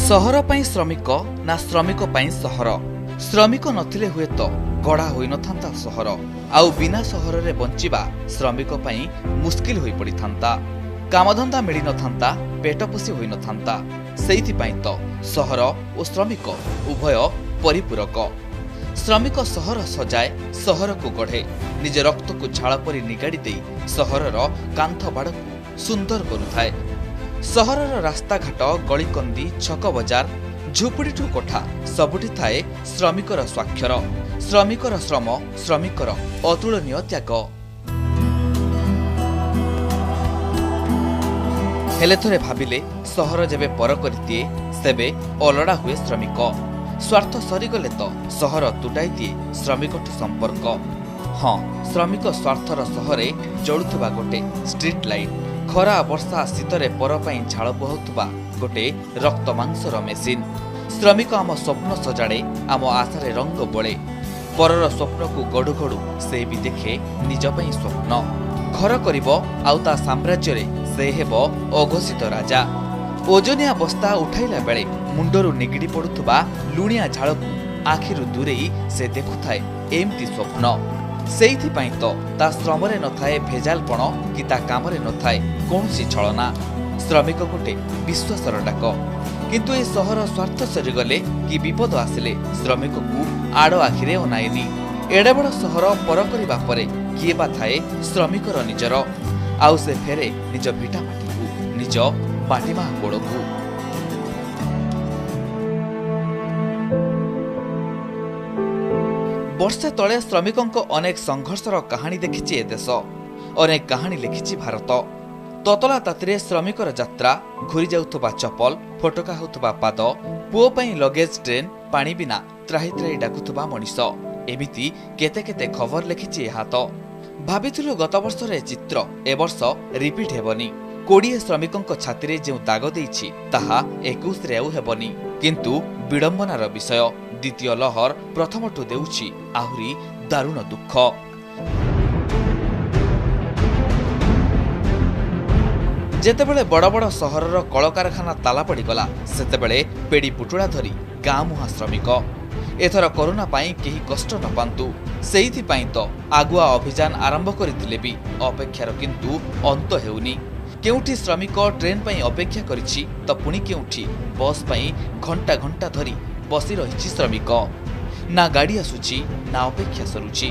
ସହର ପାଇଁ ଶ୍ରମିକ ନା ଶ୍ରମିକ ପାଇଁ ସହର? ଶ୍ରମିକ ନଥିଲେ ହୁଏତ ଗଢ଼ା ହୋଇନଥାନ୍ତା ସହର, ଆଉ ବିନା ସହରରେ ବଞ୍ଚିବା ଶ୍ରମିକ ପାଇଁ ମୁସ୍କିଲ ହୋଇପଡ଼ିଥାନ୍ତା। କାମଧନ୍ଦା ମିଳିନଥାନ୍ତା, ପେଟ ପୋଷି ହୋଇନଥାନ୍ତା। ସେଇଥିପାଇଁ ତ ସହର ଓ ଶ୍ରମିକ ଉଭୟ ପରିପୂରକ। ଶ୍ରମିକ ସହର ସଜାଏ, ସହରକୁ ଗଢ଼େ, ନିଜ ରକ୍ତକୁ ଝାଳ ପରି ନିଗାଡ଼ି ଦେଇ ସହରର କାନ୍ଥ ବାଡ଼କୁ ସୁନ୍ଦର କରୁଥାଏ। ସହରର ରାସ୍ତାଘାଟ, ଗଳିକନ୍ଦି, ଛକ ବଜାର, ଝୁପୁଡ଼ିଠୁ କୋଠା ସବୁଠି ଥାଏ ଶ୍ରମିକର ସ୍ୱାକ୍ଷର, ଶ୍ରମିକର ଶ୍ରମ, ଶ୍ରମିକର ଅତୁଳନୀୟ ତ୍ୟାଗ। ହେଲେ ଥରେ ଭାବିଲେ ସହର ଯେବେ ପର କରିଦିଏ, ସେବେ ଅଲଡ଼ା ହୁଏ ଶ୍ରମିକ। ସ୍ୱାର୍ଥ ସରିଗଲେ ତ ସହର ତୁଟାଇ ଦିଏ ଶ୍ରମିକଠୁ ସମ୍ପର୍କ। ହଁ, ଶ୍ରମିକ ସ୍ୱାର୍ଥର ସହରେ ଜଳୁଥିବା ଗୋଟେ ଷ୍ଟ୍ରିଟ୍ ଲାଇଟ୍, ଖରା ବର୍ଷା ଶୀତରେ ପର ପାଇଁ ଝାଳ ବୁହାଉଥିବା ଗୋଟେ ରକ୍ତ ମାଂସର ମେସିନ୍। ଶ୍ରମିକ ଆମ ସ୍ୱପ୍ନ ସଜାଡ଼େ, ଆମ ଆଶାରେ ରଙ୍ଗ ବୋଳେ। ପରର ସ୍ୱପ୍ନକୁ ଗଢୁ ଗଢୁ ସେ ବି ଦେଖେ ନିଜ ପାଇଁ ସ୍ୱପ୍ନ। ଘର କରିବ ଆଉ ତା ସାମ୍ରାଜ୍ୟରେ ସେ ହେବ ଅଘୋଷିତ ରାଜା। ଓଜନିଆ ବସ୍ତା ଉଠାଇଲା ବେଳେ ମୁଣ୍ଡରୁ ନିଗିଡ଼ି ପଡୁଥିବା ଲୁଣିଆ ଝାଳକୁ ଆଖିରୁ ଦୂରେଇ ସେ ଦେଖୁଥାଏ ଏମିତି ସ୍ୱପ୍ନ। ସେଇଥିପାଇଁ ତ ତା ଶ୍ରମରେ ନଥାଏ ଭେଜାଲପଣ କି ତା କାମରେ ନଥାଏ କୌଣସି ଛଳନା। ଶ୍ରମିକ ଗୋଟେ ବିଶ୍ୱାସର ଡାକ। କିନ୍ତୁ ଏ ସହର ସ୍ୱାର୍ଥ ସରିଗଲେ କି ବିପଦ ଆସିଲେ ଶ୍ରମିକକୁ ଆଡ଼ ଆଖିରେ ଅନାଏନି। ଏଡ଼େ ବଡ଼ ସହର ପର କରିବା ପରେ କିଏ ବା ଥାଏ ଶ୍ରମିକର ନିଜର? ଆଉ ସେ ଫେରେ ନିଜ ଭିଟା ମାଟିକୁ, ନିଜ ମାଟିମା କୋଳକୁ। ବର୍ଷେ ତଳେ ଶ୍ରମିକଙ୍କ ଅନେକ ସଂଘର୍ଷର କାହାଣୀ ଦେଖିଛି ଏ ଦେଶ, ଅନେକ କାହାଣୀ ଲେଖିଛି ଭାରତ। ତତଲା ତାତିରେ ଶ୍ରମିକର ଯାତ୍ରା, ଘୁରି ଯାଉଥିବା ଚପଲ, ଫୋଟକା ହେଉଥିବା ପାଦ, ପୁଅ ପାଇଁ ଲଗେଜ ଟ୍ରେନ୍, ପାଣି ବିନା ତ୍ରାହି ତ୍ରାହି ଡାକୁଥିବା ମଣିଷ, ଏମିତି କେତେ କେତେ ଖବର ଲେଖିଛି ଏ ହାତ। ଭାବିଥିଲୁ ଗତବର୍ଷର ଏ ଚିତ୍ର ଏ ବର୍ଷ ରିପିଟ୍ ହେବନି। 20 ଶ୍ରମିକଙ୍କ ଛାତିରେ ଯେଉଁ ଦାଗ ଦେଇଛି ତାହା 21ରେ ଆଉ ହେବନି। କିନ୍ତୁ ବିଡ଼ମ୍ବନାର ବିଷୟ, ଦ୍ୱିତୀୟ ଲହର ପ୍ରଥମଠୁ ଦେଉଛି ଆହୁରି ଦାରୁଣ ଦୁଃଖ। ଯେତେବେଳେ ବଡ଼ ବଡ଼ ସହରର କଳକାରଖାନା ତାଲା ପଡ଼ିଗଲା, ସେତେବେଳେ ପେଡ଼ି ପୁଟୁଳା ଧରି ଗାଁ ମୁହାଁ ଶ୍ରମିକ। ଏଥର କରୋନା ପାଇଁ କେହି କଷ୍ଟ ନ ପାଆନ୍ତୁ, ସେଇଥିପାଇଁ ତ ଆଗୁଆ ଅଭିଯାନ ଆରମ୍ଭ କରିଥିଲେ ବି ଅପେକ୍ଷାର କିନ୍ତୁ ଅନ୍ତ ହେଉନି। କେଉଁଠି ଶ୍ରମିକ ଟ୍ରେନ୍ ପାଇଁ ଅପେକ୍ଷା କରିଛି ତ ପୁଣି କେଉଁଠି ବସ୍ ପାଇଁ ଘଣ୍ଟା ଘଣ୍ଟା ଧରି ବସି ରହିଛି ଶ୍ରମିକ। ନା ଗାଡ଼ି ଆସୁଛି, ନା ଅପେକ୍ଷା ସରୁଛି।